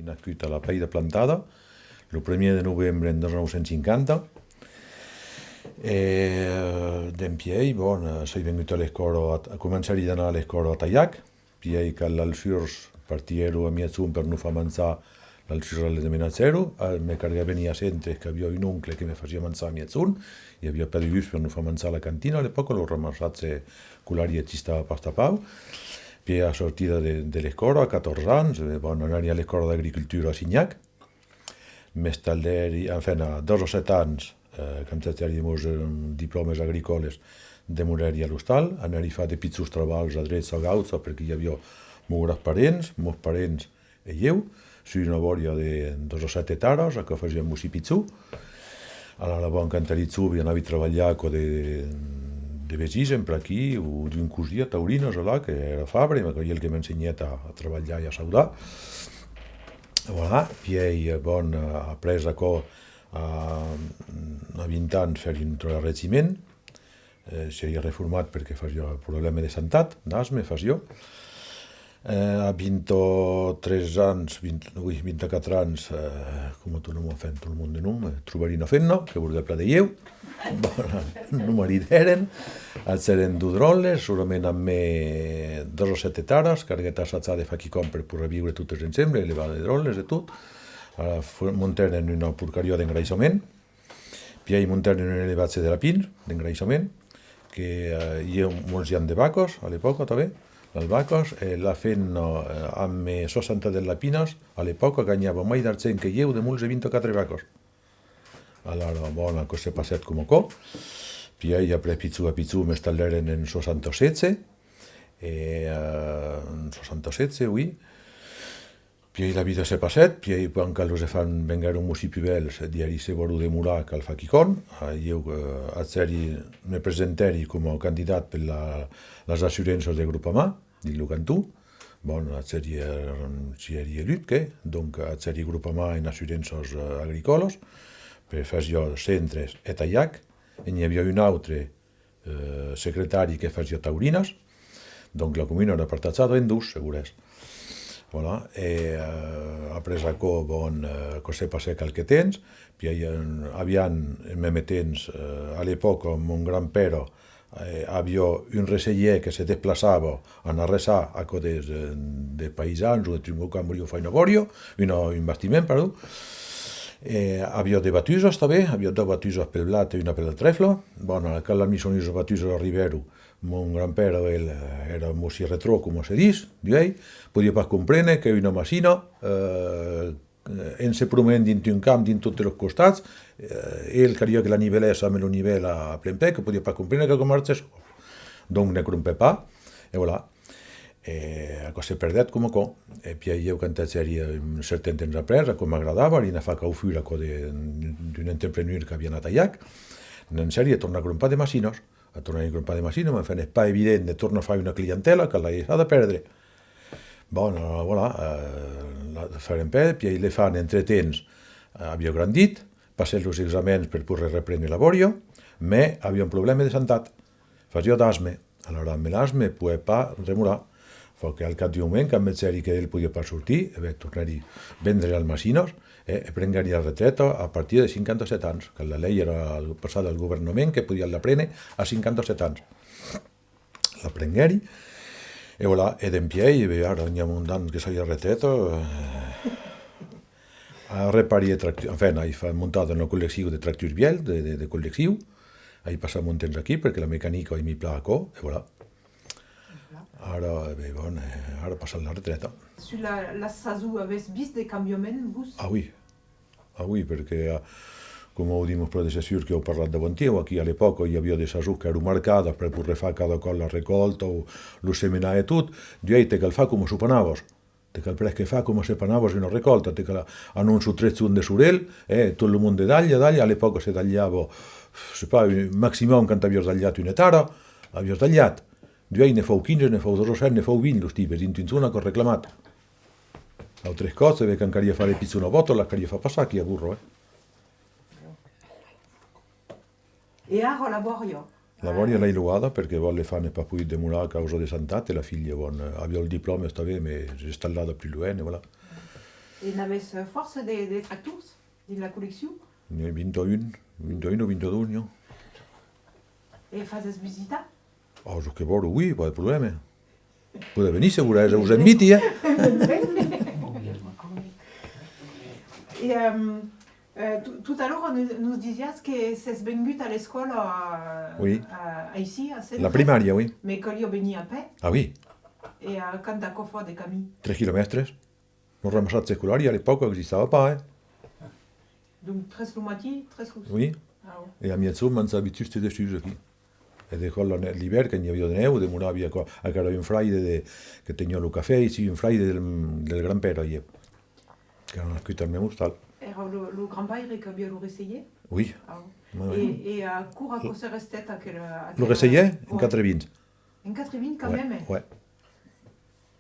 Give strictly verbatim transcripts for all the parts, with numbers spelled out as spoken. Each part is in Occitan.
Nascut a la Pèira Plantada, lo premier de novembre en mila nòu cents cinquanta. E, eh, dempièi, bon, eh, soi vengut a l'escòla, a, comencèri d'anar a l'escòla a Taiac, pièi quand l'alçurs partiguèron a miègjorn per nos far manjar, l'alçurs a l'endemenatgèron, eh, me carguèt venir a Centres, qu'aviá un oncle que me fasiá manjar a miègjorn, i aviá pas de bus per nos far manjar a la cantina a l'epòca, lo ramassatge escolari existava pas tanpauc. Pièi a sortida de, de l'escòla, a catorze ans, eh, bon, anèri a l'escòla d'agricultura a Signac, m'estallèri, enfin, a dètz-a-sèt ans, eh, quand agèri mos, eh, diplòmes agricòles, demorèri a l'ostal, anèri far de pichons trabalhs a drecha, a gaucha, perque i aviá mos grands-parents, mos parents e ieu, sus una bòria de dètz-a-sèt ectaras, aquò fasiá un bocin pichon. Alara, bon, quand èri jove, anavi trabalhar a cò de, de vesins, per aquí, o d'un cosin a Taurinas, alà, qu'èra fabre, mas qu'es el que m'ensenhèt a, a trabalhar e a saudar. Voilà, pièi, eh, bon, eh, après aquò, a, a vint ans, fèri un regiment, eh, sèri reformat perque fasiá problèma de santat, d'asme fasiá. Eh, a vint-a-tres ans, vint, oui, vint-a-quatre ans, eh, coma tot lo monde, enfin, tot lo monde non, eh, trobèri una femna que volguèt plan de ieu. Bon, nos maridèrem, agèrem dos dròlles, solament ambe dètz-a-sèt ectaras, calguèt assajar de far quicòm per poder viure totes ensemble, elevar de dròlles e tot. Ara, fu-, montèrem una porcariá d'engraissament, pièi montèrem un elevatge de lapins, d'engraissament, que, eh, i molziam de vacas a l'epòca tanben, las vacas, e la femna, eh, ambe soixante-dix lapinas, a l'epòca ganhava mai d'argent que ieu de molzar vint-a-quatre vacas. Alara, bon, aquò se passèt coma aquò. Pièi, après, pichon a pichon, m'estallèrem en soixante-seize, e, eh, en soixante-seize, oui. Pièi la vida se passèt, pièi quand, quand los enfants venguèron un bocin pus bèls, diguèri: se vòlo demorar, cal far quicòm. Ah, ieu, eh, agèri, me presentèri coma candidat per la, las assuranças de Groupama, dins lo canton. Bon, agèri, eh, sièri elut, que, donc, agèri Groupama en assuranças, eh, agricòlas, per fasiá Centres e Taiac, e n'i aviá un autre, eh, secretari que fasiá Taurinas, donc la comuna èra partatjada en dos, segurèr. Voilà, e, eh, après aquò, bon, eh, aquò se passèt qualque temps, pièi, eh, aviam, en mème temps, eh, a l'epòca, mon grand-père, eh, aviá un reselhèr que se desplaçava a anar resar a cò de, de païsans o de truc, quand voliá far una bòria, una, un bastiment, pardon. E aviá de batusas tanben, aviá doas batusas pel blat e una per la trèfla. Bon, quand las missionusas batusas arribèron, mon grand-père, el, èra un bocin retrò, coma se ditz, d'uèi, podiá pas comprene que una machina, eh, en se promenent dins un camp, dins totes los costats, eh, el caliá que la nivelèssa amb lo nivèl a, a plen pè, que podiá pas comprene que aquò marchèsse. Donc ne crompèt pas, e voilà. E aquò se perdèt coma aquò. E pièi ieu, quand agèri un certain temps après, aquò m'agradava, èri anat far caufur a cò de, d'un entrepreneur qu'aviá anat a Taiac, ne'n sèri a tornar crompar de machinas. A tornar crompar de machinas, mès enfin, es pas evident de tornar far una clientèla, cal la laissar de pèrdre. Bon, euh, voilà, euh, la, fèrem pè, pièi l'enfant, entretemps, euh, aviá grandit, passèt los examèns per poder reprene la bòria, mès aviá un problèma de santat. Fasiá d'asme. Alara, amb l'asme, poguèt pas demorar. Fa que al cap d'un moment, quand vegèri que el podiá pas sortir, e ben, tornèri vendre las machinas e, e prenguèri la retreta a partir de cinquanta-sèt ans, quand la lei èra passada al governament que podiá la prene a cinquanta-sèt ans. La prenguèri, e voilà, e dempièi, e ben, ara n'i a un an que soi a retreta, eh, a repari de tractu-, enfin, ai fa-, montat una colleccion de tracturs vièlhs, de, de, de colleccion, ai passat mon temps aquí, perque la mecanica aimi plan aquò, e voilà. Ara, e ben, bon, eh, ara passam la retreta. Sus la, la sason, avètz vist de cambiaments, vos? Ah oui, Ah oui, perque, eh, coma an dit mos predecessors que an parlat davant ieu, aquí a l'epòca i aviá de sasons qu'èran marcadas per poder far cada còp la recòlta o lo semenar e tot, d'uèi te cal far coma s'o panavas. Te cal presque far coma se panavas una recòlta, te cal anar un o tres jorns de sorelh, eh, tot lo monde dalha, dalha, a l'epòca se dalhava, je sais pas, un maximum quand aviás dalhat una ectara, aviás dalhat. D'uèi ne fau quinze, ne fau dètz-a-sèt, ne fau vint, los tipes, dins un jorn aquò reclamat. Autres còps, e ben, quand caliá far de pichons a bòta, las caliá far passar aquí a Borró, eh. E ara la bòria? La bòria l'ai logada, perque, bon, l'enfant n'ai pas pogut demorar a causa de santat, e la filha, bon, eh, aviá lo diplòma, està ben, mès s'es installada plus luènh, e voilà. E n'avètz, eh, fòrça de, de tractors dins la colleccion? N'i a vint-e-un, vint-e-un o vint-e-dos, n'i a. E fasètz visitar? Oh, jos que vòlo, oui, pas de problèma. Podètz venir, se volètz, vos inviti, eh? E, ehm, eh, to-, tot a l'ora nos, nos disiás que sètz vengut a l'escòla, eh, Oui. a, aicí, a Centrés. La primària, oui. Mas caliá venir a pè. Ah, oui. E, eh, quant aquò fa de camin? Tres quilomètres. Lo ramassatge escolari, a l'epòca, existava pas, eh? Donc, tres lo matin, tres lo... Oui. Ah, oui. E a miègjorn, manjavi juste dessús aquí. E de còp, la ne-, l'ivèrn, quand i aviá de nèu, demoravi aquò, aquò èra un fraire de, que teniá lo cafè aicí, un fraire del, del grand-père, ieu, qu'èra nascut al mème ostal. Èra lo, lo grand-paire qu'aviá lo recelhièr? Oui. Ah, oui. Oui, oui. E, e a quora aquò s'èra estat aquel, aquel... Lo recelhièr? En quatre-vints. En quatre-vints, quand même, eh? Ouais.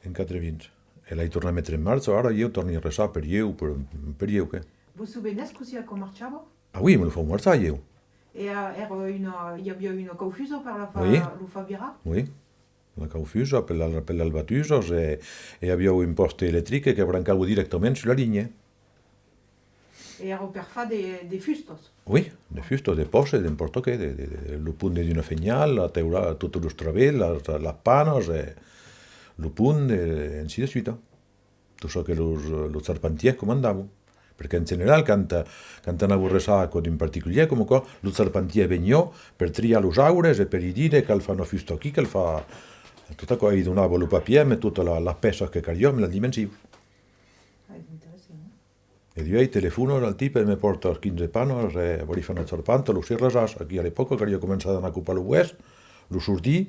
En quatre-vints. E l'ai tornat metre en marcha, ara ieu torni resar per ieu, per, per ieu, que. Vos sovenètz cossí aquò marchava? Ah oui, me lo fau marchar, ieu. E, eh, èra una, i aviá una caufusa per la fa-, Oui. lo far virar? Oui. La caufusa, per la, per las batusas, e, e aviá un pòste electric que brancava dirèctament sus la linha. E èra per far de, de fustas? Oui, de fustas, de pòsses, n'impòrta qué, de, de, de, lo pont de d'una fenhal, la teula, totes los travèls, las, las panas, e lo pont, e ainsi de suite. Tot çò que los, los charpentièrs comandavan. Perque en general, quand, quand anava resar aquò d'un particulièr, coma aquò, lo charpentièr veniá per triar los aures e per i dire: cal far una fusta aquí, cal far... Tot aquò, i donava lo papièr, amb totas la, las pèças que caliá, amb las dimensions. Ah, es interessant, non? E duèi telefonas al tipe: me pòrtas quinze panas, e vòli far una charpanta, lo serrasàs. Aquí, a l'epòca, caliá començar d'anar copar lo boès, lo sortir,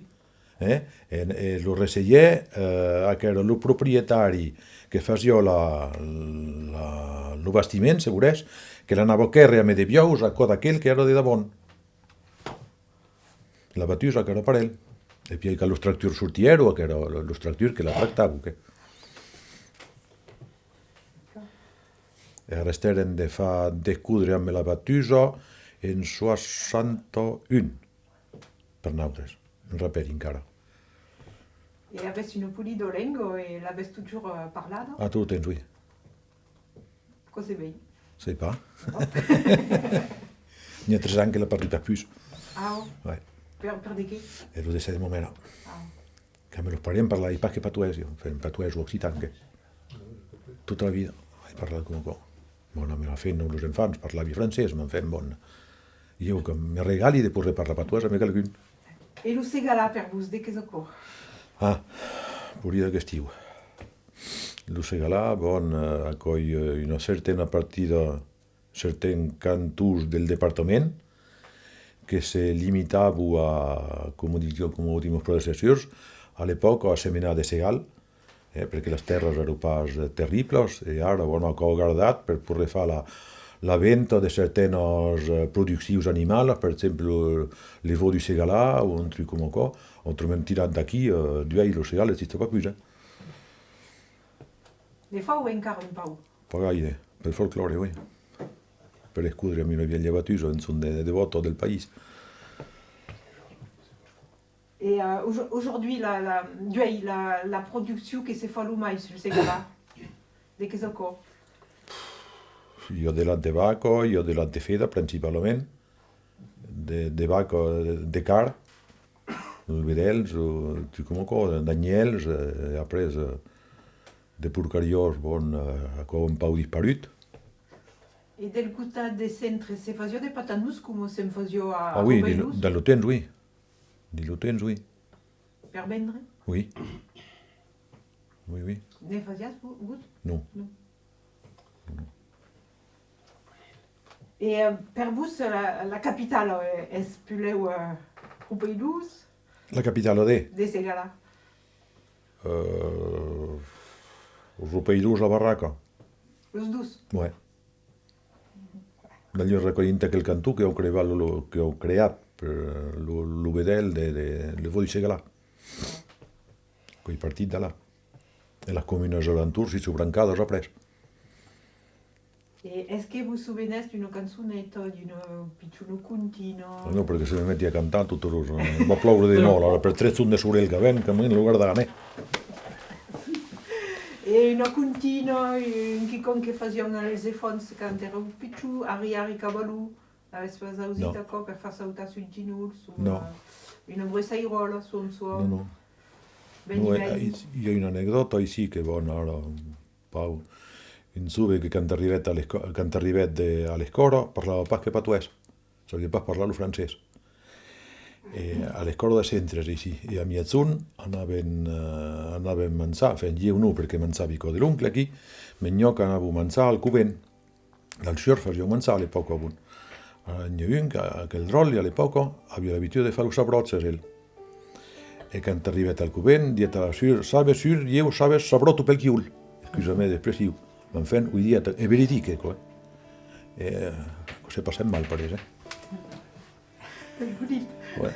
eh? E, e lo recelhièr, eh, aquò èra lo proprietari que fasiá la, la, lo bastiment, se volètz, que l'anava quèrre amb de buòus a cò d'aquel qu'èra de davant. La batusa qu'èra per el. E pièi quand los tractors sortièron, qu'èra lo-, los tractors que la tractavan, que. E arrestèrem de far descodre amb la batusa en soixante-un, per nautres, me rapèli encara. E avètz una polida lenga e l'avètz totjorn, eh, parlada? A tot lo temps, oui. Quò se vei? Sai pas. N'i a tres ans que la parli pas pus. Ah, ò. Ouais. Per, per de qué? E lo decès de ma mèra. Ah. Qu'amb los parents parlavi pas que patoès, ieu. Enfin, patoès o occitan, que. Tota la vida ai parlat coma aquò. Bon, amb la femna o los enfants parlavi francés, mas enfin, bon. Ieu que me regali de poder parlar patoès amb qualqu'un. E lo Segalar, per vos, de qu'es aquò? Ah, polida question. Lo Segalar, bon, eh, aquò's, eh, una certana partida, certans cantons del departament que se limitavan a, coma disiá, coma disián mos predecessors, a l'epòca, a semenar de segal, eh, perque las tèrras èran pas, eh, terriblas, e ara, bon, aquò gardat per poder far la, la venta de certanas, eh, produccions animalas, per exemple, le veau du Ségala o un truc coma aquò, autrament tirat d'aquí, eh, duèi lo segal existe pas pus, eh. Ne fau encara un pauc. Pas gaire, pel folclòre, oui. Per escodre amb una vièlha batusa, en son de, de devòta del país. E, euh, aujo-, aujourd'hui, la, la, duèi, la, la produccion que se fa lo mai sul Segalar, de qu'es aquò? I a de lat de vaca, i a de lat de feda, principalament, de, de vaca, de, de car, los vedèls, o, tu coma aquò, d'anhèls, e après, e, de porcariás, bon, e, aquò a un pauc disparut. E del costat de Centrés, se fasiá de patanons coma se'n fasiá a... Ah oui, dins lo, Ropailós? Dins lo temps, oui. Dins lo temps, oui. Per vendre? Oui. Oui, oui. Ne fasiatz vo-, vos? Non. Non. E, eh, per vos, la, la capitala, eh, es puslèu, eh, Ropailós? La capitala de? De Segalar. Eh, Ropailós, La Barraca. Los dos? Ouais. D'ailleurs, reculhint aquel canton que an creat lo, lo, que an creat, eh, lo, lo vedèl de, de, le veau du Segalar. Qu'es partit d'alà. E las comunas alentorn s'i son brancadas après. E es que vos sovenètz d'una cançoneta, d'una pichona comptina? Non, perque se me meti a cantar, totes los, eh, va plòure de nòu, ara, per tres jorns de sorelh qu'avèm, que me lo gardaràn, eh. E una comptina, un quicòm que fasián als enfants quand èran pichons, Harry Harry Cabalon, avètz pas ausit aquò per far sautar sus ginolhs o, eh, una bressairola, son, son. Non, non. Non, eh, i, i a una anecdòta aicí que, bon, ara, un pauc, un jove que quand arribèt a l'escò-, quand arribèt de, a l'escòla, parlava pas que patoès, sabiá pas parlar lo francés. E a l'escòla de Centrés, aicí, e a miègjorn anàvem, eh, anàvem manjar, enfin, ieu non, perque manjavi cò de l'oncle aquí, mès nòc anàvem manjar al covent. Al sûr fasián manjar a l'epòca, bon. Ara, n'i a un, que, aquel dròlle, a l'epòca, aviá l'abituda de far los sabròts, el. E quand arribèt al covent, dièt a la sûr: «Sabes, sûr, ieu, sabes, sabròto pel cuol.» Excusa-me d'expression. Mès enfin, o dièt, es veridic, aquò, eh. E, eh, aquò se passèt mal, parés, eh. Bonic. Ouais.